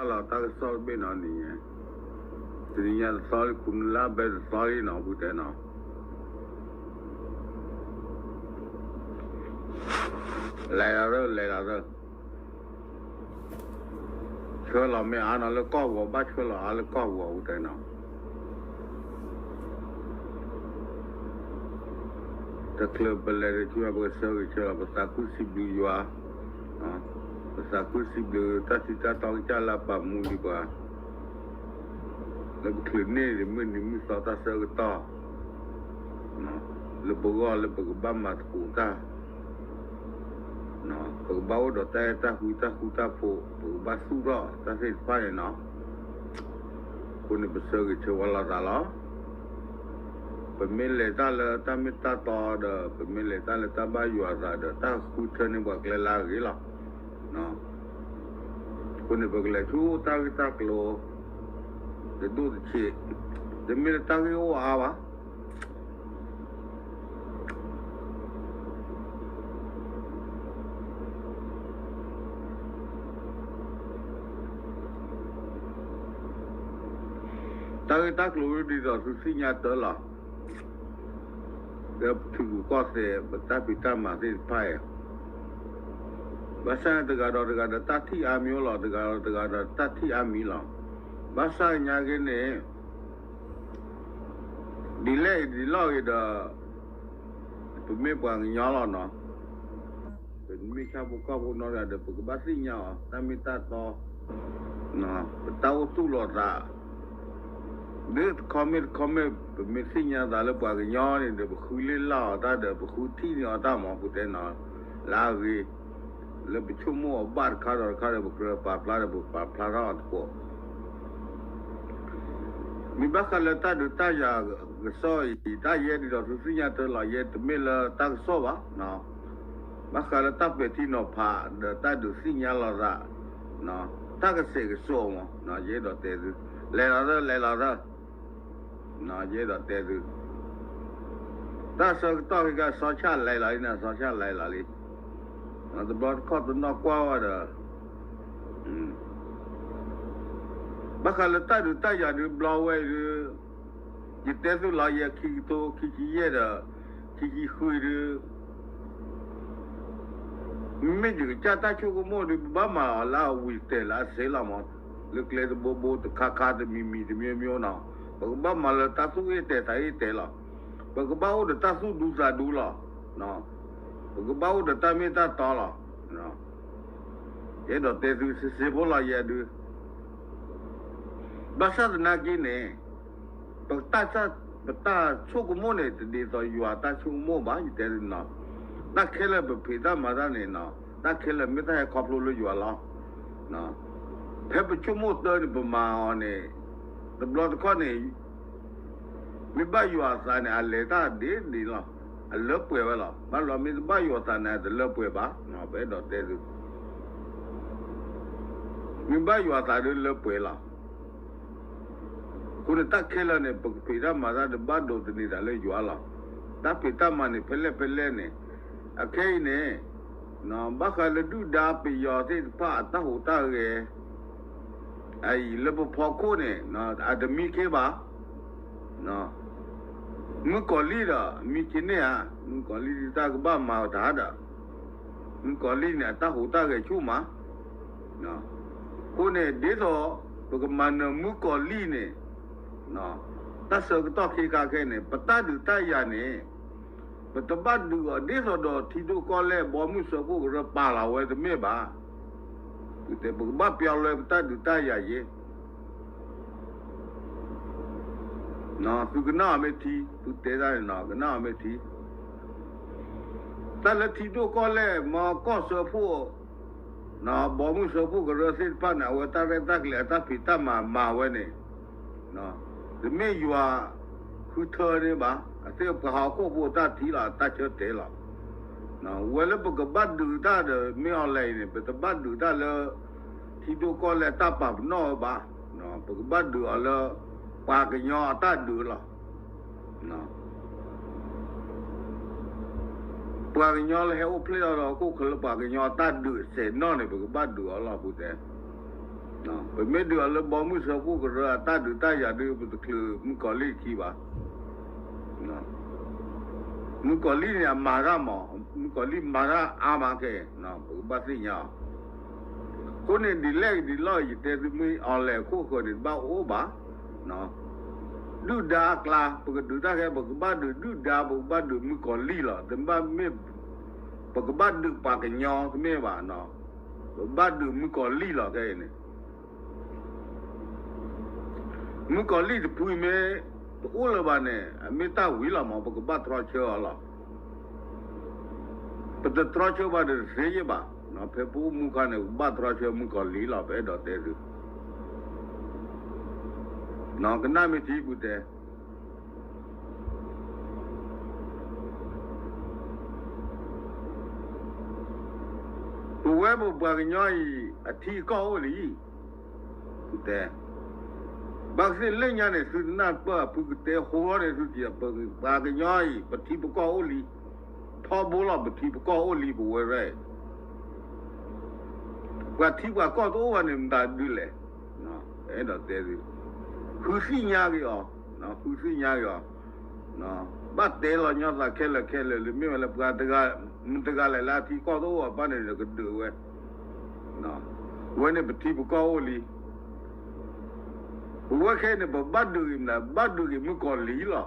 လီၤတၢ်ကစီၣ်တဘ့ၣ်နီၤန့ၣ်, တနံၤညါတသီလံ ခိၣ်နၢ်လါဘဲတသီလံနီၤ ပူၤတဲနီၤ, လဲၤလီၤရၢ လဲၤလီၤရၢ ဆှၢလီၤမ့ၢ်အါနီၤလၢကီၢ်ဂီၤ ဘၣ်ဆှၢလီၤအါလၢကီၢ်ဂီၤ ပူၤတဲနီၤ တချုးပလဲၤတဆူညါ ပကဆၢဂ့ၤဆၢဝါ ပသးခုစံးဘျုးယွၤ, ပသးခုစံးဘျုး တၢ်ထံတၢ်တီကစၢ်လၢအပာ်မူဒံးပှၤ လၢပချုးန့ၢ်ဒံးမုၢ်နံၤမုၢ်သီတၢ်ဆၢကတီၢ် လၢပဂီၢ်လၢပကဘၣ်မၤသကိးတၢ် ပကဘၣ်အိၣ်ဒီးတၢ်အဲၣ်တၢ်ကွံ တၢ်ဃူတၢ်ဖိး ပကဘၣ်သူၣ်ထီၣ်တၢ်သ့ၣ်တဖၣ်န့ၣ်နီၤ, အဃိန့ၣ်ပဆၢဂ့ၤဆၢဝါလိာ်သးလီၤ. ပမ့ၢ်လဲၤတၢ်လၢတၢ်မ့ၢ်တၢ်တီဒီး ပမ့ၢ်လဲၤတၢ်လၢတၢ်ဘၣ်ယွၤအသးဒီး တၢ်ဃုထၢန့ၢ်ပှၤကျဲလၢအဂ့ၤလီၤ. အဃိန့ၣ်ပကလဲၤဆူတၢ်ဂ့ၢ်တၢ်ကျိၤ တဒိၣ်တဆံး, တမ့ၢ်လၢတၢ်ဂ့ၢ်အိၣ်အါဘၣ်. တၢ်ဂ့ၢ်တၢ်ကျိၤဒ်သိးသုသ့ၣ်ညါတၢ်လီၤ. ဒီးထံဂုၤကီၢ်သဲး ပတၢ်ဖံးတၢ်မၤသ့ၣ်တဖၣ်အံၤ, ဘၣ်ဆၣ်န့ၣ်တဂၤဒီးတဂၤဒီးတၢ်ထံၣ်အါမံၤလီၤ, တဂၤဒီးတဂၤဒီးတၢ်ထံၣ်အါမံၤလီၤ. ဘၣ်ဆၣ်ညါက့န့ၣ် ဒ်လဲၣ်ဒ်လဲၣ်ဂ့ၤဒီး ပမ့ၢ်ပှၤကညီလီၤနီၤ. ပမ့ၢ်ဆၣ်ဖိကီၢ်ဖိနီတဂၤဒီး ပကဘၣ်သ့ၣ်ညါအီၤ တၢ်မ့ၢ်တၢ်တီ, ပတၢ်အိၣ်သူၣ်လီၤသး ဒ်တခီမ့ၢ်တခီမ့ၢ် ပမ့ၢ်သ့ၣ်ညါသးလၢပှၤကညီန့ၣ်ဒီး ပဃုလ့ၢ်လၢ်အီၤတၢ်ဒီး ပဃုထံၣ်န့ၢ်အီၤတၢ်မး ပူၤတဲနီၤ လၢအဂ့ၤ, လၢပဆိကမိၣ်အီၤဘၣ်တခါဒီးတခါဒီး ပကြၢးပာ်ဖျါဒီးပပာ်ဖျါထီၣ်အီၤသကိး မ့ၢ်ဘၣ်ဃးလၢတၢ်ဒုးတၢ်ယၤကစီၣ်အံၤ တၢ်ယဲဒ်သိးသုသ့ၣ်ညါတၢ်လီၤ ယဲတမ့ၢ်လၢတၢ်ကစီၣ်ဘၣ်. ဘၣ်ဃးလၢတၢ်ပဲာ်ထံနီၤဖး ဒီးတၢ်ဒုးသ့ၣ်ညါလိာ်သး တၢ်ကစဲးကစီးမး ယအဲၣ်ဒိးတဲသု လဲၤလီၤသၢ လဲၤလီၤသၢ ယအဲၣ်ဒိးတဲသု တၢ်ဆၢကတီၢ်ခဲကါ စီၤဆၣ်လဲၤလီၤလံန့ၣ် စီၤဆၣ်လဲၤလီၤလံ တဘျီတခီၣ်တနီၣ်ကွၢ်ဝဲဒီး ဘၣ်ဃးလၢတၢ်ဒုးတၢ်ယၤဒုး ဘျီဝဲအံၤဒုး ယတဲသုလီၤ ယဲခံကထိခံဆံယဲၢ်ဒီး ခံဆံဃုဒုး မ့မ့ၢ်ယကစၢ်တၢ်ဆိကမိၣ်ဒုး ပဘၣ်မၤအီၤလၢအဝံၤတဲာ်လၢအစ့လီၤမး, လၢကျဲတဘိဘိတခါခါတမံၤမံၤတမံၤမံၤနီၤ, ပကဘၣ်မၤလၢတၢ်သူၣ်အ့ၣ်တဲာ်သးအ့ၣ်တဲာ်လီၤ. ပကဘၣ်အိၣ်ဒီးတၢ်သူၣ်ဒူသးဒူလီၤ. ပကဘၣ်အိၣ်ဒီးတၢ်မ့ၢ်တၢ်တီလီၤ. ယအဲၣ်ဒိးတဲသုစ့စ့ဖိလီၤ ယဲဒုး ဘၣ်ဆၣ်သနာ်က့န့ၣ် ပတၢ်ဆိကမိၣ်န့ၣ် တဒ်သိးယွၤတၢ်ဆိကမိၣ်ဘၣ် ယတဲသုနီၤ, တၢ်ခဲလၢာ်ပဖံးတၢ်မၤတၢ်န့ၣ်နီၤ, တၢ်ခဲလၢာ်မ့ၢ်တၢ်ဟဲခီဖျိလၢယွၤလီၤ. ဖဲပဆိကမိၣ်တၢ်န့ၣ် ပမၤအီၤန့ၣ် တဘျီတခီၣ်န့ၣ် မ့ၢ်ဘၣ်ယွၤအသးန့ၣ် အလဲၤတၢ်ဒ်န့ၣ်လီၤ, အလၢပှဲၤဝဲလီၤ. ဘၣ်လီၤမ့ၢ်တဘၣ်ယွၤအသးန့ၣ် အတလၢပှဲၤဘၣ်, ပအဲၣ်ဒိးတဲသု မ့ၢ်ဘၣ်ယွၤအသးဒုးလၢပှဲၤလီၤ. အဃိန့ၣ်တၢ်ခဲလၢာ်န့ၣ် ပကဖံးတၢ်မၤတၢ်ဒုးဘၣ်ဒိးသန့ၤသးလၢယွၤလီၤ. တၢ်ဖံးတၢ်မၤန့ၣ် ဖဲလဲၣ်ဖဲလဲၣ်န့ၣ် အခဲအံၤန့ၣ် ဘၣ်ဃးလၢဒုၣ်ဒါပယီၤသ့ၣ်တဖၣ်အတၢ်ဟူးတၢ်ဂဲၤ အံၤလၢပဖီခိၣ်န့ၣ် အတမံခ့ဘၣ်. မုၣ်ကီၤလံၢ်ဒီး မံခ့န့ၢ်ဧါ, မုၣ်ကီၤလံၢ်တၢ်ကဘၣ်မၤအီၤတဟါဒီး မုၣ်ကီၤလံၢ်န့ၣ် အတၢ်ဟူးတၢ်ဂဲၤဆူၣ်မး. အဃိန့ၣ် ဒ်သိး ပကမၤနၢၤမုၣ်ကီၤလံၢ်န့ၣ် တၢ်ဆၢကတီၢ်ခဲကါခဲန့ၣ် ပတၢ်ဒုးတၢ်ယၤန့ၣ် ပတဘၣ်ဒုးအီၤဒ်သိးဒီးထံဒိၣ်ကီၢ်လဲၢ်ဘီမုၢ်စၢဖှိၣ်ကရၢပာ်လီၤဝဲတမ့ၢ်ဘၣ်. ပကဘၣ်ပျီလွဲပတၢ်ဒုးတၢ်ယၤယ့ သုကနၣ်အီၤမ့ၢ်ထံ, သုတဲတၢ်န့ၣ်နီၤ ကနၣ်အီၤမ့ၢ်ထံ. တၢ်လၢထံဒိၣ်ကီၢ်လဲၢ် မ့ၢ်ကီၢ်စၢဖှိၣ် ဘီမုၢ်စၢဖှိၣ်ကရၢသ့ၣ်တဖၣ်န့ၣ် အဝဲတၢ်ရဲၣ်တၢ်ကျဲၤအတၢ်ဖံးတၢ်မၤမၤဝဲန့ၣ် တမ့ၢ်ယွၤဃုထၢန့ၢ်ဘၣ်, အသ့ၣ်ပှၤဟီၣ်ခိၣ်ဖိအတၢ်ထံၣ်လီၤ အတၢ်ဆၢတဲာ်လီၤ. ဝဲလၢပကဘၣ်ဒုးတၢ်ဒီး မ့ၢ်အီၤလဲၣ်အံၤန့ၣ် ပတဘၣ်ဒုးတၢ်လၢ ထံဒိၣ်ကီၢ်လဲၢ်တၢ်ပာ်ပနီၣ်ဝဲဘၣ်. ပကဘၣ်ဒုးအီၤလၢ ပှၤကညီအတၢ်ဒုးလီၤ. ပှၤကညီလၢဟဲအိၣ်ဖျဲၣ်ထီၣ်ဒီးဟီၣ်ခိၣ်ချၢလၢပှၤကညီအတၢ်ဒုးစဲးနီၣ်န့ၣ် ပကဘၣ်ဒုးအီၤလီၤ ပူၤတဲ ပမ့ၢ်ဒုးအီၤလၢဘီမုၢ်စၢဖှိၣ်ကရၢအတၢ်ဒုးတၢ်ယၤဒုး ပတချုးမုၣ်ကီၤလံၢ်ခံဘၣ်. မုၣ်ကီၤလံၢ်န့ၣ် အမၤတၢ်မး, မုၣ်ကီၤလံၢ်မၤတၢ်အါမးခဲအံၤ ပကဘၣ်သ့ၣ်ညါအီၤ. အဃိန့ၣ် ဒ်လဲၣ်ဒ်လဲၣ် ယတဲသုမ့ၢ် online ခိၣ်ဃၢၤန့ၣ် တဘၣ်အိၣ်ဘၣ်. ဒုၣ်ဒါအကျါ ပကဒုးတၢ်ခဲ ပကဘၣ်ဒုးဒုၣ်ဒါ ပကဘၣ်ဒုးမုၣ်ကီၤလံၢ်လီၤ. တဘၣ်မ့ၢ် ပကဘၣ်ဒုးပှၤကညီတမ့ၢ်ဘၣ်. ပဘၣ်ဒုးမုၣ်ကီၤလံၢ်လီၤခဲအံၤန့ၣ် မုၣ်ကီၤလံၢ်တဖုမ့ၢ်တအိၣ်လၢၤဘၣ်န့ၣ် အမ့ၢ်တၢ်ဝံၤလီၤမး ပကဘၣ်တြီဆၢအီၤလီၤ. ပတတြီဆၢဘၣ်ဒီးတသ့ယဲၢ်ဘၣ်. ဖဲပအိၣ်မူခါန့ၣ် ပဘၣ်တြီဆၢမုၣ်ကီၤလံၢ်လီၤ ပအဲၣ်ဒိးတဲသု. ကနၣ်မ့ၢ်ထံပူၤတဲ ပဝဲပပှၤကညီအံၤ အထံအကီၢ်အိၣ်လံ. တဲ ဘၣ်သ့ၣ်လၢညါန့ၣ် သုတနၢ်ပၢၢ် ဖုကတဲဟိထီၣ်န့ၣ် သုက့ၤ ပပှၤကညီအံၤ ပထံပကီၢ်အိၣ်လံ. ထီဘိလီၤပထံပကီၢ်အိၣ်လံ ပဝဲရဲၣ် ပှၤထံပှၤကီၢ်တအိၣ်ဘၣ်န့ၣ် မတၤဒုးလဲၣ်. အဲၣ်ဒိးတဲသု ဃုသ့ၣ်ညါက့ၤအီၤ, ဃုသ့ၣ်ညါက့ၤအီၤ. ဘၣ်တဲလီၤညီသးခဲလၢာ်ခဲလၢာ်လၢ မ့ၢ်ဝဲလၢပှၤတဂၤ မတၤတဂၤလဲၣ်လၢအထံကီၢ်တအိၣ်ဘၣ်န့ၣ် ကဒုးဝဲ ဝဲန့ၣ်ပထံပကီၢ်အိၣ်လံ. ပဝဲခဲအံၤန့ၣ် ပဘၣ်ဒုးက့ၤမနုၤ ဘၣ်ဒုးက့ၤမုၣ်ကီၤလံၢ်လီၤ.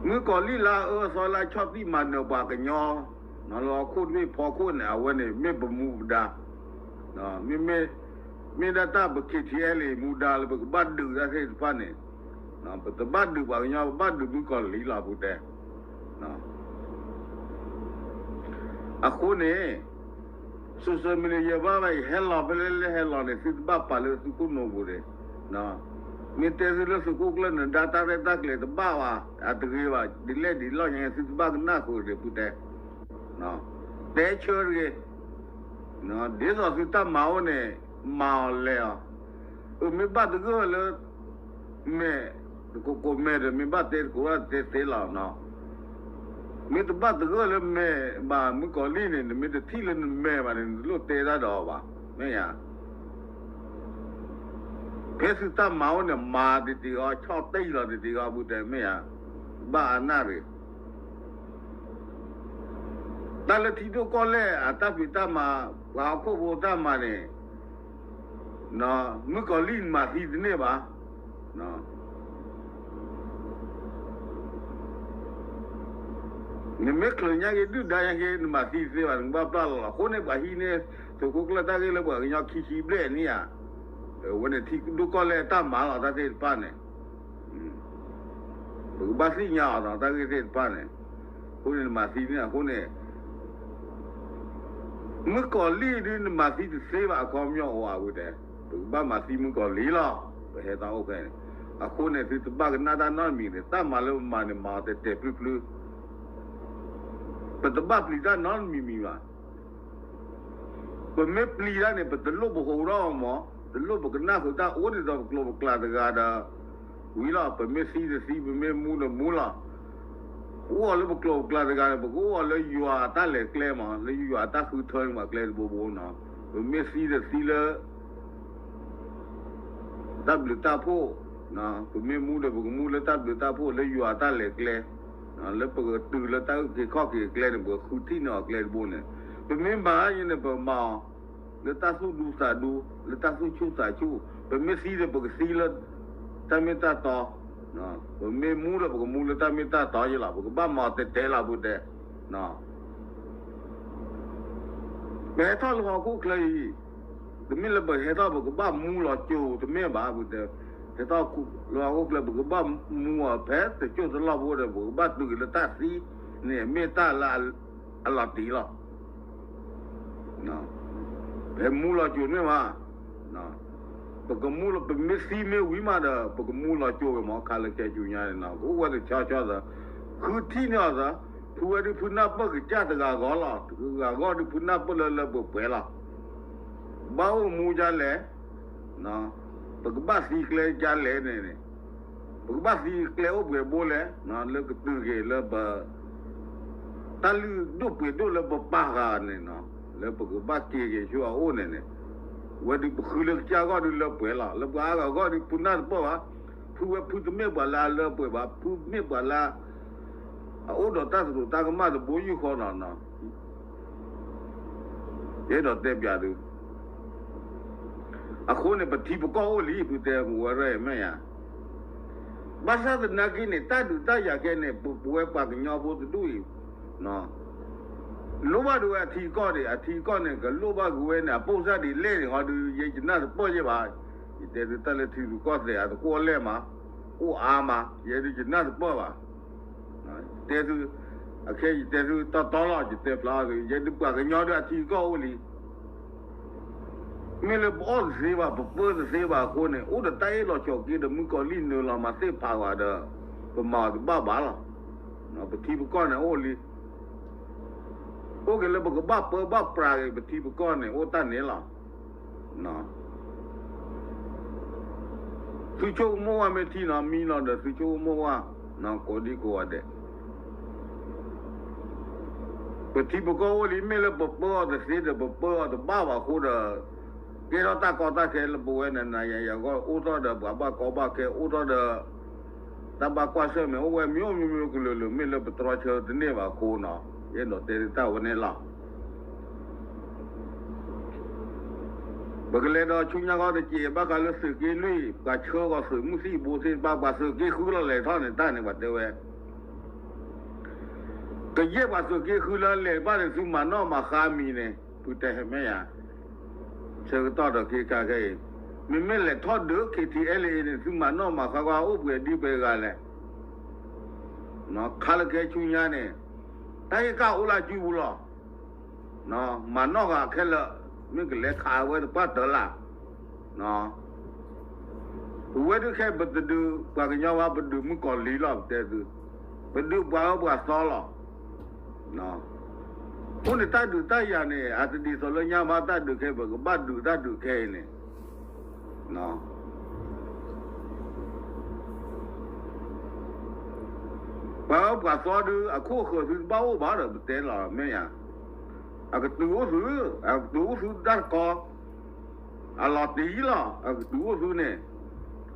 မုၣ်ကီၤလံၢ်လၢအအၢအသီလၢအဆီၣ်တံၢ်မၤနၢၤပှၤကညီ လၢဟီၣ်ခိၣ်တဘ့ၣ်ဖီခိၣ်န့ၣ် အဝဲန့ၣ်မ့ၢ်ပမူပဒါ မ့ၢ် မ့ၢ်ဒၣ်တၢ်ပ KTLA မူဒါလၢ ပကဘၣ်ဒုးတၢ်သ့ၣ်တဖၣ်န့ၣ် ပတဘၣ်ဒုးပှၤကညီ ပဘၣ်ဒုးမုၣ်ကီၤလံၢ်လီၤ ပူၤတဲ. အဃိန့ၣ် social media ဘၣ်ဘၣ်အံၤ ဟဲလီၤဖဲလဲၣ်လဲၣ်ဟဲလီၤန့ၣ် သုတဘၣ်ပာ်လၢသုခိၣ်နူာ်ပူၤန့ၣ် မ့ၢ်တဲသုလၢသုးခိၣ်ကျၢၢ်နဒါတၢ်ရဲၣ်တၢ်ကျဲၤတဘၣ်ဘၣ် အတဂ့ၤဘၣ် ဒ်လဲၣ်ဒ်လဲၣ်ညါ သုတဘၣ်ကနၣ်ဃုာ်န့ၣ် ပူၤတဲ. တဲဆၢတဂ့ၤ ဒ်သိးသုတၢ်မၤအိၣ်န့ၣ် မၤအီၤလဲၤအီၤ အမ့ၢ်ဘၣ်တဂၢၢ်လၢ မဲာ် တကိးကိးမဲာ်ဒီး မ့ၢ်ဘၣ်တဲတကိးဘၣ်တဲသ့လီၤနီၤ. မ့ၢ်တဘၣ်တဂၢၢ်လၢမဲာ်ဘၣ်မုၣ်ကီၤလံၢ်န့ၣ် နမ့ၢ်တထံၣ်လၢနမဲာ်ဘၣ်န့ၣ် နတလိၣ်တဲတၢ်ဒီးအီၤဘၣ် မ့ၢ်ဧါ. ဖဲသုတၢ်မၤအိၣ်န့ၣ် မၤတံၢ်တံၢ်အီၤ ဆီၣ်တံၢ်လီၤတံၢ်တံၢ်အီၤ ပူၤတဲ မ့ၢ်ဧါ. ဘၣ်အနၣ်ရံၣ် တၢ်လၢထံဒိၣ်ကီၢ်လဲၢ်အတၢ်ဖံးတၢ်မၤ ပှၤဟီၣ်ခိၣ်ဖိတၢ်မၤန့ၣ် မုၣ်ကီၤလံၢ်နမၤသံတန့ၢ်ဘၣ်. နမ့ၢ်ချုးညါက့ၤ ဒုၣ်ဒါညါက့ၤ နမၤသံတသ့ဘၣ် နကဘၣ်ပျၢ်လီၤလီၤ. အဃိန့ၣ် ပှၤဟံးန့ၢ် သုးခိၣ်ကျၢၢ်တၢ်ဂ့ၢ်လၢပှၤကညီခံဆံဘျဲၣ်န့ၣ်ဧါ. အဝဲန့ၣ်ထံဒိၣ်ကီၢ်လဲၢ်တၢ်မၤလီၤ တၢ်သ့ၣ်တဖၣ်န့ၣ် ပကဘၣ်သ့ၣ်ညါအီၤနီၤ တၢ်ဂ့ၢ်သ့ၣ်တဖၣ်န့ၣ်. အဃိန့ၣ်နမၤသံန့ၣ် အဃိန့ၣ် မုၣ်ကီၤလံၢ်ဒုးနမၤသံတသ့ဘၣ် အခီပညီအိၣ်ဧါ ပူၤတဲ. ပကဘၣ်မၤသံမုၣ်ကီၤလံၢ်လီၤ ပဟဲတၢ်အိၣ်ဖဲန့ၣ်. အဃိန့ၣ် သုတဘၣ်ကနၣ်တၢ်နီတမံၤန့ၣ် တၢ်မၤလၢပမၤန့ၣ် မၤအီၤတဲာ်တဲာ်ဖျုဖျု ပတဘၣ်ပျံၤတၢ်နီတမံၤမံၤဘၣ်. ပမ့ၢ်ပျံၤတၢ်န့ၣ် ပတလိၣ်ပဟိးထီၣ်အီၤမး, တလိၣ်ပကနၣ်ဃုာ်တၢ်အိၣ်ဒ်သိးပကျိာ်ပကျါတဂၤဒီး ဝံၤလီၤ. ပမ့ၢ်သံတသံ ပမ့ၢ်မူတမူလီၤ. ပကအိၣ်အီၤလၢပကျိာ်ပကျါတဂၤန့ၣ် ပကအိၣ်အီၤလၢယွၤအတၢ်လဲၤကျဲမး, လၢယွၤအတၢ်ဃုထၢန့ၣ် ပှၤကျဲတဘိဘိနီၤ. ပမ့ၢ်သံတသံလၢ တၢ်ဘျုးတၢ်ဖှိၣ်, ပမ့ၢ်မူဒီး ပကမူလၢတၢ်ဘျုးတၢ်ဖှိၣ် လၢယွၤအတၢ်လဲၤကျဲ, လၢပကတုၤလၢတၢ်အုၣ်က့ၤခီၣ်က့ၤအကျဲန့ၣ် ပဃုထံၣ်န့ၢ်အီၤကျဲတဘိန့ၣ်, ပမ့ၢ်မၤန့ၣ် ပမၤအီၤ လၢတၢ်သူၣ်ဒူသးဒူ, လၢတၢ်သူၣ်ဆူၣ်သးဆူၣ်, ပမ့ၢ်သံဒီး ပကသံလၢ တၢ်မ့ၢ်တၢ်တီ, ပမ့ၢ်မူဒီး ပကမူလၢတၢ်မ့ၢ်တၢ်တီယဲလီၤ. ပကဘၣ်မၤအီၤတဲာ်တဲာ်လီၤ ပူၤတဲ ပဟဲထီၣ်လၢဟီၣ်ခိၣ်ချၢအံၤ, တမ့ၢ်လၢပဟဲထီၣ် ပကဘၣ်မူလီၤကၠိၤ တမ့ၢ်ဘၣ် ပူၤတဲ, ဟဲထီၣ်လၢဟီၣ်ခိၣ်ချၢ ပကဘၣ်မူအီၤဖဲတကၠိၢ်တလီၢ်ဖိဒီး ပကဘၣ်တုၤက့ၤလၢတၢ်သံန့ၣ် မ့ၢ်တၢ်လၢအလီၤတံၢ်လီၤ. ပဟဲမူလီၤကၠိၤန့ၢ်ဘၣ် ပကမူလီၤ ပမ့ၢ်သံမ့ၢ်ဝံၤမးဒီး ပကမူလီၤကၠိၤက့ၤမး ခါလၢခဲဆူညါန့ၣ်နီၤ ကအိၣ်ဝဲတဆီဆီသး, ဃုထံၣ်န့ၢ်အီၤသး, ဖုဝဲဒုးဖုနၢ်ပၢၢ်ကစၢ်တဂၤဂီၢ်လီၤ, တဂၤဂီၢ်ဒုးဖုနၢ်ပၢၢ်လၢလၢပှဲၤပှဲၤလီၤ. ဘၣ်အိၣ်မူဒ်လဲၣ်, ပကဘၣ်သံကျဲဒ်လဲၣ်န့ၣ်န့ၣ်, ပကဘၣ်သံကျဲအိၣ်ပှဲၤဘိလဲၣ်, လၢကတုၤက့ၤလၢပ တၢ်လုၢ်ဒိၣ်ပှ့ၤဒိၣ်လၢပပာ်ဃာ်န့ၣ်နီၤ, လၢပကဘၣ်က့ၤက့ၤဆူအအိၣ်န့ၣ်န့ၣ်, ဝဲဒုးပဃုလၢကစၢ်အဂီၢ်ဒုးလၢပှဲၤလီၤ. လၢပှၤအါဂၤအဂီၢ်ဒုး ဖုနၢ်တပၢၢ်ဘၣ်. ဖုဝဲဖုတမ့ၢ်ပှၤလၢအလၢပှဲၤဘၣ်. ဖုမ့ၢ်ပှၤလၢ အအိၣ်ဒီးတၢ်သရူးတၢ်ကမၣ်တဘိယူၢ်ဃီနီၤနီၤ. ယအဲၣ်ဒိးတဲပျးသု အဃိန့ၣ် ပထံပကီၢ်အိၣ်လံ ဖုတဲမူဝဲရဲၣ်မ့ၢ်ယါ. ဘၣ်ဆၣ်သနာ်က့န့ၣ် တၢ်ဒုးတၢ်ယၤခဲန့ၣ် ပဝဲပှၤကညီဖိတဒူၣ်အံၤ လိၣ်ဘၣ်ဒၣ်ဝဲအထံအကီၢ်ဒံး, အထံအကီၢ်န့ၣ် ကလိၣ်ဘၣ်က့ၤဝဲန့ၣ် အပိၢ်စၢ်ဒံးလဲၣ်န့ၣ် ဟီဒုး ယဲယနၢ်တပၢၢ်ယဲဘၣ်. ယတဲသုတၢ်လၢထံရူၢ်ကီၢ်သဲးအတကွီၣ်လဲၣ်မး, အိၣ်အါမး, ယဲဒုးယနၢ်တပၢၢ်ဘၣ်. တဲသု, အခဲယတဲသုတီတီလီၤ, ယတဲဖျါသု, ယဲဒုးပှၤကညီဒုးအထံအကီၢ်အိၣ်လံ. မ့ၢ်လၢပအီၣ်တသ့ဘၣ်, ပပၢတသ့ဘၣ်အဃိန့ၣ် အိၣ်ဒီးတၢ်အ့ၣ်လိာ်ဆိးက့ဒီးမုၣ်ကီၤလံၢ်နုာ်လီၤမၤသ့ၣ်ဖးဝဲဒီး ပမၤအီၤတဘၣ်ဘၣ်လီၤ. ပထံပကီၢ်န့ၣ်အိၣ်လံ. အိၣ်က့ၤလၢပကဘၣ်ပၢဘၣ်ပြးက့ၤပထံပကီၢ်န့ၣ် အိၣ်တၢ်န့ၣ်လီၤ. သုဆိကမိၣ်ဝဲမ့ၢ်ထံနီၤ, မံနီၤဒီးသုဆိကမိၣ်ဝဲ, ကိးဒံကိးဂၤဒဲး ပထံပကီၢ်အိၣ်လံ, မ့ၢ်လၢပပၢအီၤတသ့ဒီး ပပၢအီၤတဘၣ်ဘၣ်အဃိဒီး ကဲထီၣ်တၢ်ကီတၢ်ခဲလၢပဝဲနၤနၤယၤယၤအဂီၢ်, အိၣ်ထီၣ်ဒီးပှၤဘၣ်ကီဘၣ်ခဲ, အိၣ်ထီၣ်ဒီး တၢ်ဘၣ်ကွၢ်ဆၢၣ်မဲာ်အိၣ်ဝဲ မျိုးမျိုးမျိုးကလုာ်လုာ်, မ့ၢ်လၢပတြီဆၢတန့ၢ်ဘၣ်အဃိနီၤ, ယအဲၣ်ဒိးတဲတၢ်ဝဲန့ၣ်လီၤ. ပကလဲၤဒီးဆူညါခီတစဲး ဘၣ်ဃးလၢသုးက့လွံၢ် ပှၤဆှၢဂီၤသုးမုၢ်သံၣ်ဘိသ့ၣ်တဖၣ်, ပှၤသုးက့ဃုလီၤလဲၤထီၣ်န့ၣ် တၢ်န့ၣ်ပှၤတဲဝဲ ကယဲၢ်ပှၤသုးက့ဃုလၢလဲၤဘၣ်န့ၣ် သုမၤနီၣ်မၤဃါမံၤန့ၣ် ဖုတဲမ့ၢ်ယါ, ဆၢကတီၢ်ဒီးခ့ခါခဲအံၤ, မ့မ့ၢ်လဲၤထီၣ်ဒုး ခ့ထံအဲလ့အ့န့ၣ် သုမၤနီၣ်မၤဃါကွၢ် အိၣ်ပှဲၤဒ်ပှဲၤဂၤလဲၣ်. ခါလၢကဲဆူညါန့ၣ် တၢ်ဟ့ၣ်ကၣ်အိၣ်လၢအစုပူၤလီၤ. မၤနီၣ်ဃာ်ခဲလၢာ်, မ့ၢ်ကလဲၤခးဝဲတပှၢ်တၢၢ်လၢ် ပဝဲဒုးခဲ ပတဒုးပှၤကညီဘၣ်, ပဒုးမုၣ်ကီၤလံၢ်လီၤ, ပတဲသု, ပဒုးပှၤအၢပှၤသီလီၤ. အဃိန့ၣ် တၢ်ဒုးတၢ်ယၤန့ၣ် အတဒ်သိးလၢညါဘၣ်, တၢ်ဒုးခဲ ပကဘၣ်ဒုးတၢ်ဒုးခဲအံၤန့ၣ် ပှၤအၢပှၤသီဒုး အခိၣ်အဃၢၤသုတဘၣ်အိၣ်ဘၣ်ဒီး ပတဲလီၤမ့ၢ်ယါ, အကတုၤအိၣ်သု, အကတုၤအိၣ်သုတၢ်တကီ အလီၤတံၢ်လီၤ, အကတုၤအိၣ်သုန့ၣ်,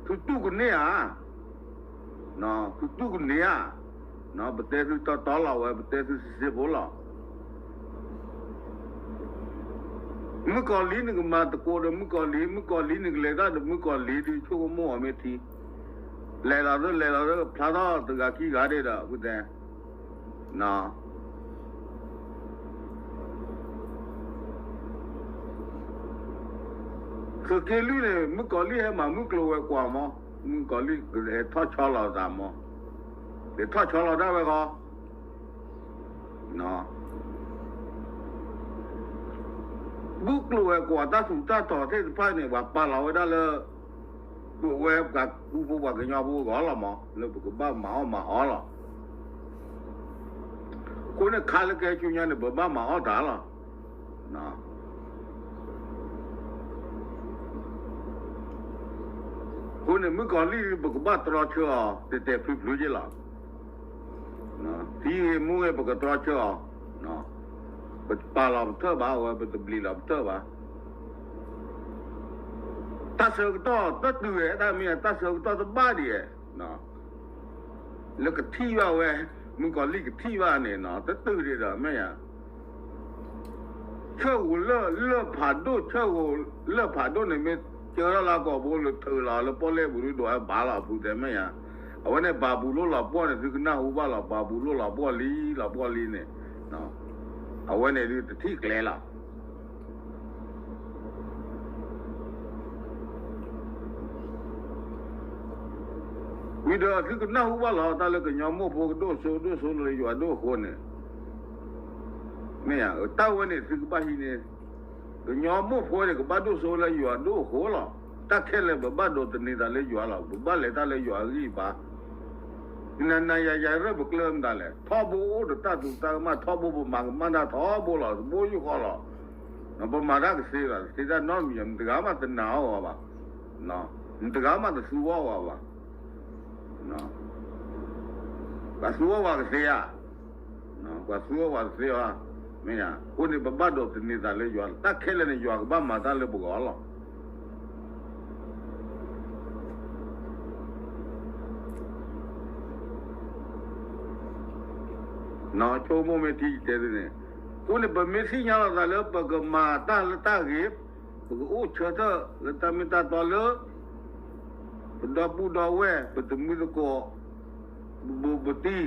သုတူၢ်ကန့ၢ်ဧါ, သုတူၢ်ကန့ၢ်ဧါ, ပတဲသုတီတီလီၤဝဲ, ပတဲသုစံးစ့ဖိလီၤ. မုၣ်ကီၤလံၢ်န့ၣ်ကမၤသကိးဒီးမုၣ်ကီၤလံၢ်, မုၣ်ကီၤလံၢ်န့ၣ်ကလဲၤတၢ်ဒီးမုၣ်ကီၤလံၢ်ဒုး ဆိကမိၣ်အီၤမ့ၢ်ထံ, လဲၤလီၤသၢ လဲၤလီၤသၢ ဖျါထီၣ်တဂၤခံဂၤဒဲးဒီး ပတဲ သုးက့လွံၢ်န့ၣ် မုၣ်ကီၤလံၢ်ဟဲမၤမုၢ်ကျိၤဝဲၤကွာ်မး, မုၣ်ကီၤလံၢ်ဟဲထီၣ်ဆီလီၤသးမး, လဲၤထီၣ်ဆီလီၤဒၣ်ဝဲဃီ, မုၢ်ကျိၤဝဲၤကွာ်တၢ်ထူးတၢ်တီၤသ့ၣ်တဖၣ်န့ၣ် ပှၤပာ်လီၤဝဲဒၣ်လၢ ပဝဲပှၤကူဖိပှၤကညီဖိဂီၢ်လီၤမး, လၢပကဘၣ်မၤအီၣ်မၤအီလီၤ. အဃိန့ၣ် ခါလၢကဲဆူညါန့ၣ် ပဘၣ်မၤအီၣ်တၢ်လီၤ. အဃိန့ၣ် မုၣ်ကီၤလံၢ် ပကဘၣ်တြီဆၢအီၤ တဲာ်တဲာ်ဖျုးဖျုးက့လီၤ. သံဂ့ၤမူဂ့ၤ ပကတြီဆၢအီၤ, ပတပာ်လီၤပထၢၣ်ဘၣ်, အဝဲပတဘျံးလီၤပထၢၣ်ဘၣ်. တၢ်ဆၢကတီၢ်တတုၤဝဲ, တၢ်မ့ၢ်တၢ်ဆၢကတီၢ်တဘၣ်ဒံးဝဲ, လၢကထံၣ်ဘၣ်ဝဲ, မုၣ်ကီၤလံၢ်ကထံၣ်ဘၣ်န့ၣ် တတုၤဒံးဒီး မ့ၢ်ယါ ဆၢၣ်ဧိၤလၢၢ်ဖးဒိၣ်, ဆၢၣ်ဧိၤလၢၢ်ဖးဒိၣ်န့ၣ် မ့ၢ်ကၢထီၣ်လၢကီၢ်ဘိလၢထုးလီၤလၢပီၣ်လဲၣ်ပူၤဒုး ဒိးဝဲဘၣ်လီၤ ဖုတဲမ့ၢ်ယါ. အဝဲန့ၣ် ဘၤဘူလိၣ်လီၤပှီၢ်န့ၣ် သုကနၢ်ဟူဘၣ်လီၤ, ဘၤဘူလိၣ်လီၤပှီၢ်လံ လီၤပှီၢ်လံန့ၣ်, အဝဲန့ၣ်ဒုးတထံၣ်ကျဲလီၤ. ဝံၤဒီးသုကနၢ်ဟူဘၣ်လီၤ တၢ်လၢကညီမိၢ်ဖိကဒိၣ်စိဒိၣ်စိလၢယွၤဒိၣ်အဃိန့ၣ်, မ့ၢ်ဧါ, တၢ်ဝဲန့ၣ်သုကဘၣ်ဟံးန့ၢ်, ကညီမိၢ်ဖိန့ၣ် ကဘၣ်ဒိၣ်စိလၢယွၤဒိၣ်အဃိလီၤ. တၢ်ခဲလၢာ်ပဘၣ်ဒိးသန့ၤသးလၢယွၤလီၤ, ပဘၣ်လဲၤတၢ်လၢယွၤအဂံၢ်အဘါ. နၤနၤယၤယၤရဲၣ်ပကျၢၢ်မတၤလဲၣ်, ထီဘိအိၣ်ဒီးတၢ်သူတၢ်ကမၣ်, ထီဘိပမၤကမၣ်တၢ်ထီဘိလီၤ, တဘိယူၢ်ဃီလီၤ. ပမၤတၢ်ကသ့လီၤ, တသ့တၢ်နီတမံၤ, မတဂၤမးတနာ်အီၣ်ဝဲဘၣ်, မတဂၤမးတသူအီၣ်ဝဲဘၣ်. ပှၤသူအီၣ်ဝဲကသ့ဧါ, ပှၤသူအီၣ်ဝဲကသ့ဧါ, မ့ၢ်ဧါ. အဃိန့ၣ် ပဘၣ်ဒိးသန့ၤသးလၢယွၤ, တၢ်ခဲလၢာ်န့ၣ် ယွၤကဘၣ်မၤတၢ်လၢပဂီၢ်လီၤ. ဆိကမိၣ်မ့ၢ်ထံယတဲသုန့ၣ်, အဃိန့ၣ် ပမ့ၢ်သ့ၣ်ညါလီၤသးလၢပကမၤတၢ်လၢတၢ်ဂ့ၤ, ပကအိၣ်ဆၢထၢၣ်လၢတၢ်မ့ၢ်တၢ်တီလၢ ပဒီပုၢ်ဒီဝဲၢ် ပတံၤသကိး ပဘူးပတံၢ်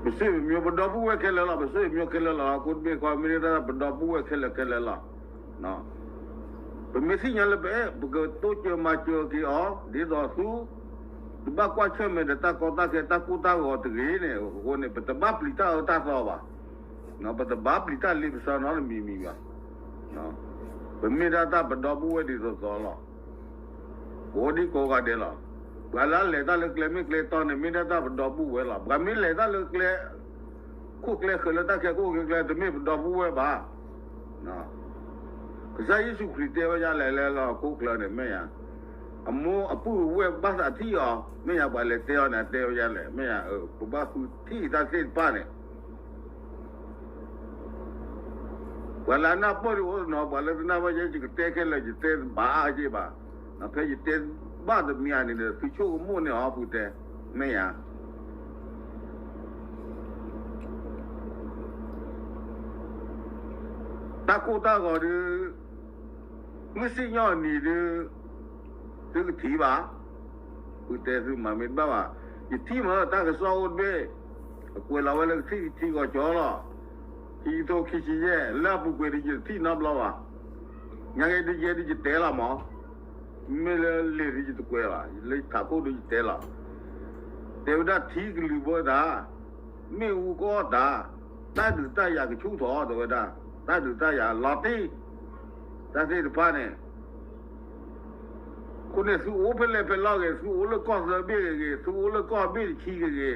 ပစ့ၣ်ပမံၤ ပဒီပုၢ်ဝဲၢ်ခဲလၢာ်လီၤ. ပစ့ၣ်ပမံၤခဲလၢာ်လီၤ. အဃိတဘ့ၣ်ဃီ မ့ၢ်ဒၣ်တၢ်ပဒီပုၢ်ဝဲၢ်ခဲလၢာ်ခဲလၢာ်လီၤ. ပမ့ၢ်သ့ၣ်ညါလၢပအဲၣ် ပကတိစၢၤမၤစၢၤက့ၤအီၤ ဒ်သိးသု တဘၣ်ကွၢ်ဆၢၣ်မဲာ်ဒီးတၢ်ကီတၢ်ခဲ တၢ်ကိၢ်တၢ်ဂီၤတဂ့ၤန့ၣ် အဃိန့ၣ် ပတဘၣ်ပျံၤတၢ်အၢတၢ်သီဘၣ်. ပတဘၣ်ပျံၤတၢ်လ့ပစီနီတမံၤမံၤဘၣ်. ပမ့ၢ်ဒၣ်တၢ်ပဒီပုၢ်ဝဲၢ်ဒ်သိးသိးလီၤ. ကိးဒံကိးဂၤဒဲးလီၤ. ပှၤလၢအလဲၤတၢ်လၢကျဲမ့ၢ်ကျဲတီန့ၣ် မ့ၢ်ဒၣ်တၢ်ပဒီပုၢ်ဝဲၢ်လီၤ. ပှၤမ့ၢ်လဲၤတၢ်လၢကျဲ ခိၣ်ကျဲဃၢၤလၢတၢ်ခဲခိၣ်ကျဲကျဲ တမ့ၢ်ပဒီပုၢ်ဝဲၢ်ဘၣ်. ကစၢ်ယ့ၣ်ၡူးခရံာ်တဲဝဲဒ်လဲၣ်လဲၣ်လၢဟီၣ်ခိၣ်ချၢန့ၣ် မ့ၢ်ဧါ. အမိၢ်အပုၢ်အဝဲၢ်ဘၣ်သးထံၣ်အီၤ မ့ၢ်ဧါ. ပှၤလဲၤတဲအီၤန့ၣ် အတဲဝဲဒ်လဲၣ် မ့ၢ်ဧါ. ပဘၣ်ဃုထံၣ်တၢ်သ့ၣ်တဖၣ်န့ၣ် ပှၤလၢအနၢ်ပၢၢ်ဒံးအိၣ်တနီၤ, ပှၤလၢတနၢ်ပၢၢ်ယဲ ယကတဲခဲလၢာ် ယတဲတဘၣ်အါက့ၢ်ဘၣ်. ဖဲယတဲဘၣ်တမံၤဧါန့ၣ်ဒီး သုဆိကမိၣ်န့ၢ်အီၤပူၤတဲ, မ့ၢ်ဧါ. တၢ်ကိၢ်တၢ်ဂီၤဒုး မုၢ်စံၣ်ညီၣ်အနံၤဒုး သုကထံၣ်ဘၣ်. ပတဲသုမၤမ့ၢ်တဘၣ်ဘၣ်. ယထံၣ်မ့ၢ်တၢ်ကစီၣ်အိၣ်တဘ့ၣ်, အကွဲးလီၤဝဲလၢကထံၣ်ထံဂီၤကၠီလီၤ. ခံကထိခံဆံယဲၢ် လၢအပူၤကွံာ်ဒုး ယတထံၣ်နီတဘျီဘၣ်. ညါက့ဒုးယဲဒုးယတဲလီၤမး, မ့ၢ်လၢလံာ်ဒုးယတကွဲးဘၣ်, လၢယထးခိၣ်ဒုးယတဲလီၤ. တဲဝဲဒၣ်ထံကလုာ်ဘၢတၢ်, မ့ၣ်အူကအီၣ်တၢ်, တၢ်ဒုးတၢ်ယၤကဆူၣ်ထီၣ်တဲဝဲဒၣ်, တၢ်ဒုးတၢ်ယၤလီၤတံၢ်, တၢ်သ့ၣ်တဖၣ်န့ၣ် အဃိန့ၣ် သုအိၣ်ဖဲလဲၣ်ဖဲလဲၣ်ဂ့ၤ, သုအိၣ်လၢကီၢ်သၢဘ့ၣ်ဂ့ၤ, သုအိၣ်လၢကီၢ်ဘ့ၣ်တဆံဂ့ၤဂ့ၤ,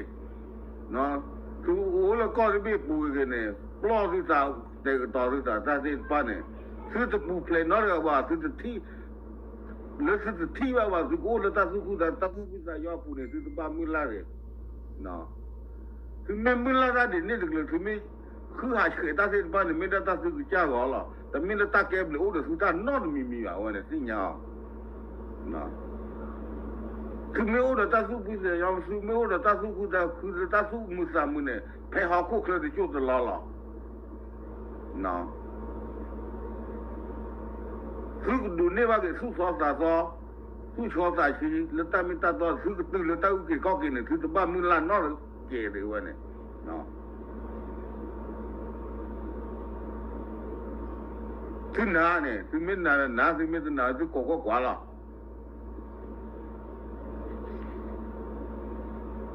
သုအိၣ်လၢကီၢ်တဘ့ၣ်ပူၤဂ့ၤဂ့ၤန့ၣ်, ပျီၢ်သုသး, တဲာ်ကတီၤသုသး တၢ်သ့ၣ်တဖၣ်န့ၣ်, သုတပူၤဖျဲးနီတဂၤဘၣ်, သုတထံၣ်, လၢသုတထံၣ်ဘၣ်ဘၣ်, သုကအိၣ်လၢတၢ်သူၣ်ခုသး, တၢ်သူၣ်ခုသးယီၤအပူၤန့ၣ် သုတဘၣ်မုၢ်လၢ်ဂ့ၤ သုမ့ၢ်မုၢ်လၢ်တၢ်ဒ်န့ၣ်တကလုာ်, သုမ့ၢ်ဃုဟးဆှဲးတၢ်သ့ၣ်တဖၣ်န့ၣ် မ့ၢ်ဒၣ်တၢ်သုကစၢ်ဂီၤလီၤ. တမ့ၢ်လၢတၢ်ကဲဘျုးအိၣ်ဒီးသုတၢ်နီတမံၤမံၤဘၣ်, အဝဲန့ၣ်သ့ၣ်ညါအီၤ. သုမ့ၢ်အိၣ်ဒီးတၢ်သူၣ်ဖှံသးညီ, သုမ့ၢ်အိၣ်ဒီးတၢ်သူၣ်ခုသးခု, တၢ်သူၣ်မုာ်သးမုာ်န့ၣ် ဖဲဟီၣ်ခိၣ်ချၢတစိၢ်တလီၢ်လီၤ. သုကဒိးန့ၢ်ဘၣ်က့ၤသူၣ်သီသးသီ, သူၣ်ဆှီသးဆှံ လၢတၢ်မ့ၢ်တၢ်တီ, သုကတုၤလၢတၢ်အုၣ်က့ၤခီၣ်က့ၤန့ၣ် သုတဘၣ်မုၢ်လၢ်နီတကဲးဒံးဝဲန့ၣ်. သုနာ်န့ၣ် သုမ့ၢ်နာ်ဒီးနာ်, သုမ့ၢ်တနာ် သုကိးကွၢ်ကွၢ်လီၤ.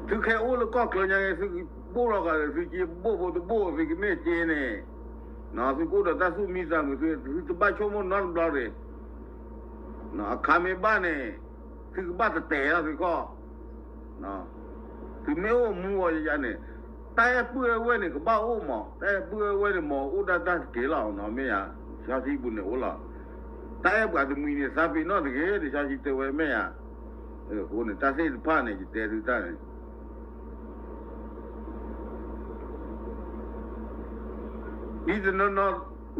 သုခဲအိၣ်လၢကီၢ်ချၢညါန့ၣ် သုကဘိၣ်လီၤဂာ်ဒီး သုကဘိၣ်ဖိတဘိၣ် သုကမ့ၢ်က့န့ၣ်, သုကအိၣ်ဒီးတၢ်သူၣ်မံသးမုာ်, သုတဘၣ်ဆိကမိၣ်နီတဘျီတဂ့ၤ. အခါမ့ၢ်ဘၣ်န့ၣ် သုကဘၣ်တတဲာ်လီၤသုခီၣ်. သုမ့ၢ်အိၣ်မူအီၤယၤန့ၣ်, တၢ်အဲၣ်ပုၢ်အဲၣ်ဝဲၢ်န့ၣ် ကဘၣ်အိၣ်မး, တၢ်အဲၣ်ပုၢ်အဲၣ်ဝဲၢ်န့ၣ် မ့ၢ်အိၣ်ဒၣ်တၢ်တက့ၢ်လီၤနီၤ, မ့ၢ်ဧါ. လံာ်စီဆှံပူၤန့ၣ်အိၣ်လီၤ. တၢ်အဲၣ်ပှၤတမှံၤန့ၣ် သးပ့ၤနီၣ်တဂ့ၤ, လံာ်စီဆှံတဲဝဲ မ့ၢ်ဧါ. အဃိန့ၣ် တၢ်သ့ၣ်တဖၣ်န့ၣ် ယတဲသုတၢ်န့ၣ် ဒ်တနီၤနီၤ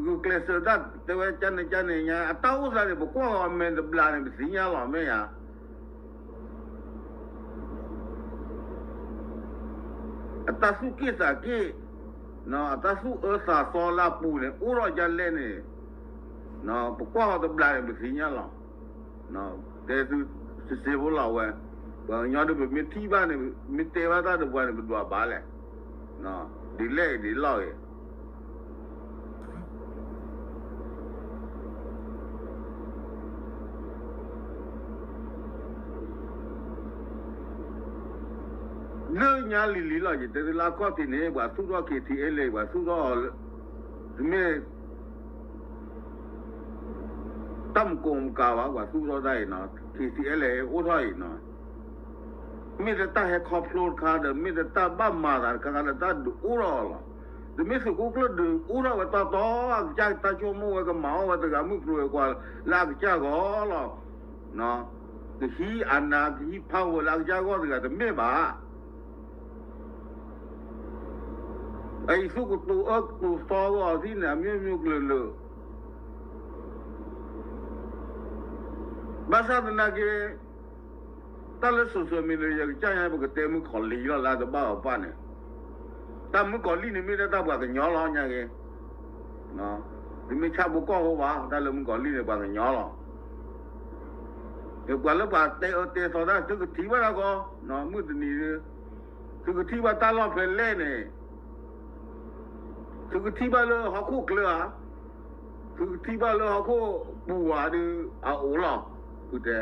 ပကကျဲးစၢးတၢ်တဲဝဲ ကန့ၣ်ကန့ၣ်ညါ အတၢ်အိၣ်သးန့ၣ် ပကွၢ်အီၤအမဲာ်တဘျီန့ၣ် ပသ့ၣ်ညါလီၤ မ့ၢ်ဧါ. အတၢ်သူၣ်က့ၣ်သးက့ၣ်, အတၢ်သူၣ်အၢသးသီလၢအပူၤန့ၣ် အိၣ်ထီၣ်ဒ်လဲၣ်န့ၣ် ပကွၢ်အီၤတဘျီန့ၣ် ပသ့ၣ်ညါလီၤ. တဲသုစ့ၢ်ဖိလီၤဝဲ, ပှၤကညီဒီး ပမ့ၢ်ထံၣ်ဘၣ်န့ၣ် မ့ၢ်တဲဘၣ်တၢ်ဒီးပှၤန့ၣ် ပဒွးဘၣ်လဲၣ်, ဒ်လဲၣ်အံၤဒ်လဲၣ်အံၤ လၢညါလံၤလံၤလီၤ ယတဲသုလၢအခီၣ်ထံးန့ၣ် ပှၤသူၣ်ထီၣ် ခ့ထံအဲလဲၣ် ပှၤသူၣ်ထီၣ်အီၤလၢ တမ့ၢ် တၢ်မကိာ်မကၤဘၣ် ပှၤသူၣ်ထီၣ်တၢ်အံၤနီၤ ခ့ထံအဲလဲၣ် အိၣ်ထီၣ်အံၤနီၤ မ့ၢ်လၢတၢ်ဟဲခီဖျိတခါဒီး မ့ၢ်လၢတၢ်ဘၣ်မၤသးတခါခါလၢတၢ်ဒုးအိၣ်ထီၣ်အီၤလီၤ. တမ့ၢ်သုးခိၣ်ကျၢၢ်ဒုးအိၣ်ထီၣ်ဝဲတီတီ အကစၢ်တၢ်ဆိကမိၣ်ဝဲကမၤအီၣ်ဝဲတဂၤမုၢ်ကျိၤဝဲၤကွာ်လၢအကစၢ်ဂီၢ်လီၤ. ကဟံးအနၢ် ကဟံး power လၢအကစၢ်ဂီၢ်တဂၤတမ့ၢ်ဘၣ်. အအံၤသူၣ်ကတိၤအၢကတိၤသီဂီၢ်အီၤသ့ၣ်န့ၣ် အမျိုးမျိုးကလုာ်လၢာ် ဘၣ်ဆၣ်သနာ်က့ တၢ်လၢ social media ယကစၢ်ညါ ပကတဲမုၣ်ကီၤလံၢ်လီၤ လၢတဘၣ်အီၤပၢ်န့ၣ်, တၢ်မုၣ်ကီၤလံၢ်န့ၣ်မ့ၢ်ဒၣ်တၢ်ပှၤကညီလီၤညါက့ၤ, သုမ့ၢ်ဆၣ်ဖိကီၢ်ဖိဘၣ် တၢ်လၢမုၣ်ကီၤလံၢ်န့ၣ် ပှၤကညီလီၤ. ပှၤလၢပှၤတဲအၢတဲသီတၢ် သုကထံၣ်ဘၣ်တၢ်ကီ, မုၢ်တနံၤဒု သုကထံၣ်ဘၣ်တၢ်လီၢ်ဖဲလဲၣ်န့ၣ်, သုကထံၣ်ဘၣ်လၢဟီၣ်ခိၣ်ချၢဧါ, သုကထံၣ်ဘၣ်လၢဟီၣ်ခိၣ်ပူၤဧါဒု အအိၣ်လီၤ, ဖုတဲ.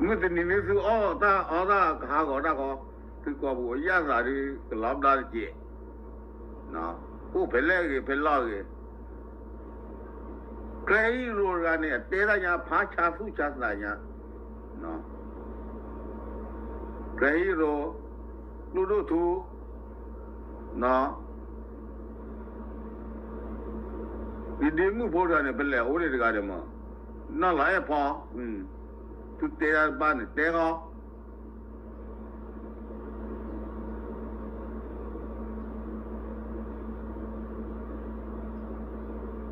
မုၢ်တနံၤန့ၣ် သုအီၣ်တၢ်အီတၢ်ကဟးဂီၤတၢ်ဃီ, သုကိာ်ပူၤအယၣ်သးဒု ကလီၤဘျါတက့ၢ်. အိၣ်ဖဲလဲၣ်ဂ့ၤ ဖဲလီၢ်ဂ့ၤ, ကျဲဟံၣ်ရိတဂၤန့ၣ် အတဲတၢ်ညါ ဖးဆါသူၣ်ဆါသးညါ, ကျဲဟံၣ်ရိ, ကျိဒိၣ်ထူ, ဒ်ဒ့မုၣ်ဖိတဂၤန့ၣ် ပလဲၤအိၣ်ဒံးတဂၤဒံးမး, နီၢ်လီၤအဲၣ်ဖီ, သုတဲတၢ်တဘၣ်န့ၣ် တဲဃီ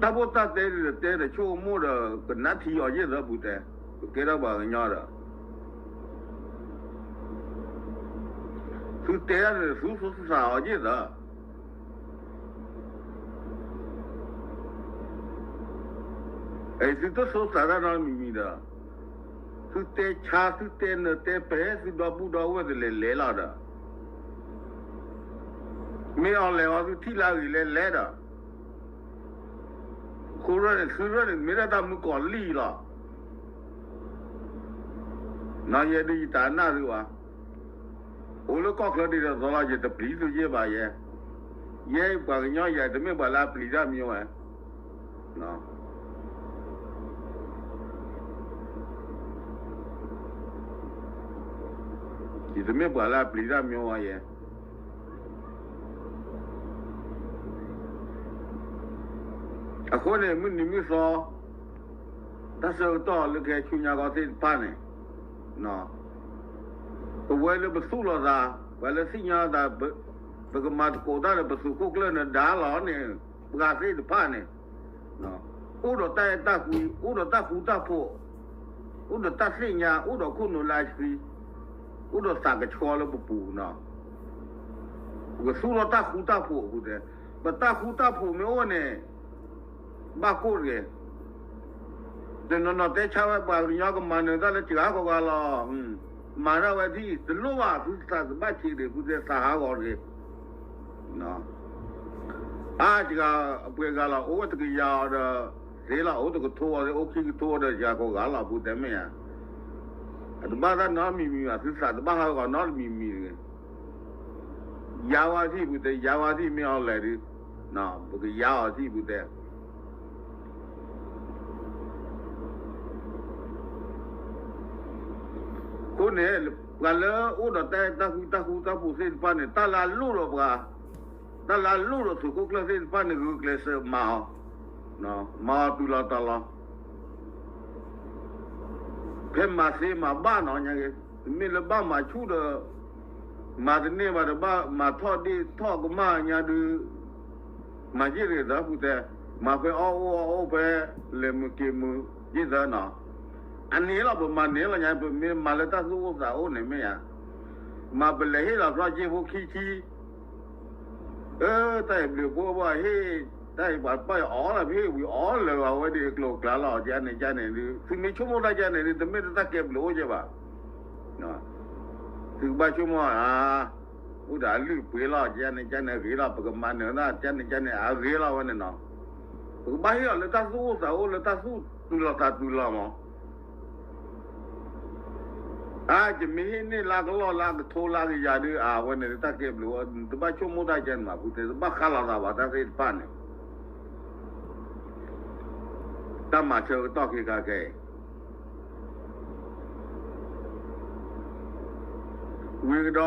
တၢ်ဖိတၢ်တဲဒုးဒီးတဲဒီးဆိကမိၣ်ဒီး ကနၣ်ထံအီၤယ့ၢ်သၢပူၤတဲ, ပကဲထီၣ်ပှၤကညီဒီး သုတဲတၢ်န့ၣ် သုသူၣ်သးအီၤယ့ၢ်သၢ, အသုတသူၣ်သးတၢ်နီတမံၤမံၤဒီး, သုတဲဆါ သုတဲနၢၤတဲပဲာ် သုဒီပုၢ်ဒီဝဲၢ်တလဲၤလဲၤလီၤဒီး, မ့ၢ်အီၤလဲၤအီၤ သုထံၣ်လၢအဂ့ၤလဲၤလဲၤဒီး, ဃိရၢၢ်န့ၣ် သုရၢၢ်န့ၣ် မ့ၢ်ဒၣ်တၢ်မုၣ်ကီၤလံၢ်လီၤ. နီၢ်ယဲဒုးယတၢ်နၢ်သုဘၣ်, အိၣ်လၢကီၢ်ချၢဒ်သိးသိးလီၤ ယတပျံၤသုယဲၢ်ဘၣ်ယဲ, ယဲပှၤကညီယၤ တမ့ၢ်ပှၤလၢအပျံၤတၢ်မံဝဲ ယတမ့ၢ်ပှၤလၢအပျံၤတၢ်မံဝဲယဲ, အဃိန့ၣ် မုၢ်နံၤမုၢ်သီ တၢ်ဆၢကတီၢ်လၢကဟဲဆူညါခီသ့ၣ်တဖၣ်န့ၣ်, ပဝဲလၢပသူၣ်လီၤသး, ပှၤလၢသ့ၣ်ညါသး, ပကမၤသကိးတၢ်ဒီးပသုးခိၣ်ကျၢၢ်နဒါလီၤန့ၣ်, ပှၤသ့ၣ်တဖၣ်န့ၣ်, အိၣ်ဒီးတၢ်အဲၣ်တၢ်ကွံ, အိၣ်ဒီးတၢ်ဃူတၢ်ဖိး, အိၣ်ဒီးတၢ်သ့ၣ်ညါ, အိၣ်ဒီးခိၣ်နူာ်လၢအဆှံ, အိၣ်ဒီးသးကဆှီလၢပပူၤနီၤ, ပကသူၣ်ထီၣ်တၢ်ဃူတၢ်ဖိးအဃိတဲ, ပတၢ်ဃူတၢ်ဖိးမ့ၢ်အိၣ်န့ၣ် ဘၣ်ကိၢ်တဂ့ၤ. တနီၤနီၤတဲဆါဝဲ ပှၤကညီကမၤနၢၤတၢ်လၢစှၤကိးဂၤလီၤ. မၤတၢ်ဝဲဒၣ် တလိၣ်ဘၣ် သုသးတဘၣ်ဆံးတဂ့ၤ ဖုတဲ သးဟးဂီၤတဂ့ၤ. အါ စှၤအပှဲၤဂၤလီၤ အိၣ်ဝဲတကယၤအီၤဒီး သ့လီၤ အိၣ်တကထိအီၤ အိၣ်ခံကထိအီၤဒီး စှၤကိးဂၤလီၤ ဖုတဲမ့ၢ်ဧါ. အတဘၣ်တၢ်နီတမံၤမံၤဘၣ် သုသးတဘၣ်ဟးဂီၤနီတမံၤမံၤတဂ့ၤ. ယါဝဲထံၣ် ဖုတဲ ယါဝဲထံၣ် မ့ၢ်အီၤလဲၣ်ဒုး ပကယါအီၤထံၣ် ဖုတဲ. အဃိန့ၣ် ပှၤလၢအိၣ်ဒီးတၢ် တၢ်ဃူတၢ်ဖိးသ့ၣ်တဖၣ်န့ၣ် တၢ်လၢအလိၣ်ဒီးပှၤ တၢ်လၢအလိၣ်ဒီးသုးခိၣ်ကျၢၢ်သ့ၣ်တဖၣ်န့ၣ် ဂုာ်ကျဲးစၢးမၤအီၤ, မၤအီၤတုၤလီၤတီၤလီၤ. ဖဲမၤသ့မၤဘၣ်နီၤ ညါက့ၤ တမ့ၢ်လၢဘၣ်မၤဆူၣ်ဒီး မၤတန့ၢ်ဘၣ်ဒီး ဘၣ်မၤထီၣ်ဒ့ၣ်ထီၣ်ကမၣ်ညါဒုး မၤယံာ်တဂ့ၤသၢ ဖုတဲ, မၤဖဲအီၣ်အိၣ်အီၣ်အိၣ် ဖဲလဲၤမုာ်က့ၤမုာ်ယံာ်သၢနီၤ. အန့ၣ်လီၤ ပမၤန့ၣ်လီၤညါ ပမ့ၢ်မၤလၢတၢ်သူၣ်အိၣ်သးအိၣ်န့ၣ်မ့ၢ်ဧါ. မၤပလဲၤဟ့ၣ်လီၤဖျီၣ်က့ဖိခံဆံ အၢ တၢ်အံၤဘျုးဖိဘၣ်ဟ့ၣ် တၢ်အံၤပှၤပာ်အီၤလီၤ ပဟ့ၣ်ဝံၤအီၤလၢၤဘၣ်ဝဲဒၣ်အကျိၤအကျါလီၤ ကန့ၣ်ကန့ၣ်ဒုး သုမ့ၢ်ဆိကမိၣ်တၢ်ကန့ၣ်ဒုး တမ့ၢ်တၢ်ကဲဘျုးအိၣ်ကဲဘၣ်. သုကဘၣ်ဆိကမိၣ်ဧါ အိၣ်ဒီးအလုၢ်အပှ့ၤလီၤ ကန့ၣ်ကန့ၣ်အဂ့ၤလီၤ ပကမၤနၢၤတၢ် ကန့ၣ်ကန့ၣ် အဂ့ၤလီၤဝဲန့ၣ်နီၤ. ပကဘၣ်ဟ့ၣ်အီၤလၢတၢ်သူၣ်အိၣ်သးအိၣ် လၢတၢ်သူၣ်တုၤလီၤသးတုၤလီၤမး. အါ ယမ့ၢ်ဟ့ၣ်န့ၢ်လၢကလီၢ်လၢကထိလၢကယၤဒုး အဝဲန့ၣ်တၢ်ကဲဘျုးဝဲ တဘၣ်ဆိကမိၣ်တၢ်ကဲန့ၣ်မး ဖုတဲ တဘၣ်ဃးလီၤသးဘၣ်တၢ်သ့ၣ်တဖၣ်န့ၣ် တၢ်မၤဆၢကတီၢ်ခဲခါခဲအံၤ ဝံၤက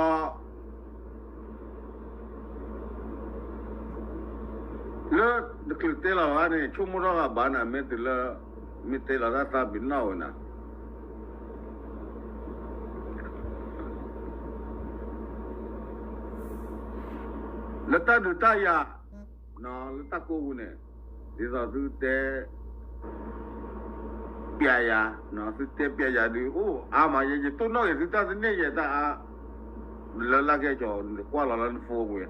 ဒီး လၢတချုးတဲလီၤဂၤန့ၣ် ဆိကမိၣ်ထီၣ်ဂၤဘၣ်နၤ မ့ၢ်တုၤလၢ မ့ၢ်တဲလီၤတၢ်သးပ့ၤနီၣ်ဝဲနၤ လၢတၢ်ဒုးတၢ်ယၤ လၢတၢ်ကိးပူၤန့ၣ် ဒ်သိးသုတဲ သုတဲပျဲယၤ, သုတဲပျဲယၤဒုး အိၣ်အါမး, ယတိၢ်နီၣ်က့ၤသုတၢ်သန့ၢ်ယဲတၢ်အါ, လၢလၢကဲကီၤ နကွၢ်လီၤလၢနဖိပူၤ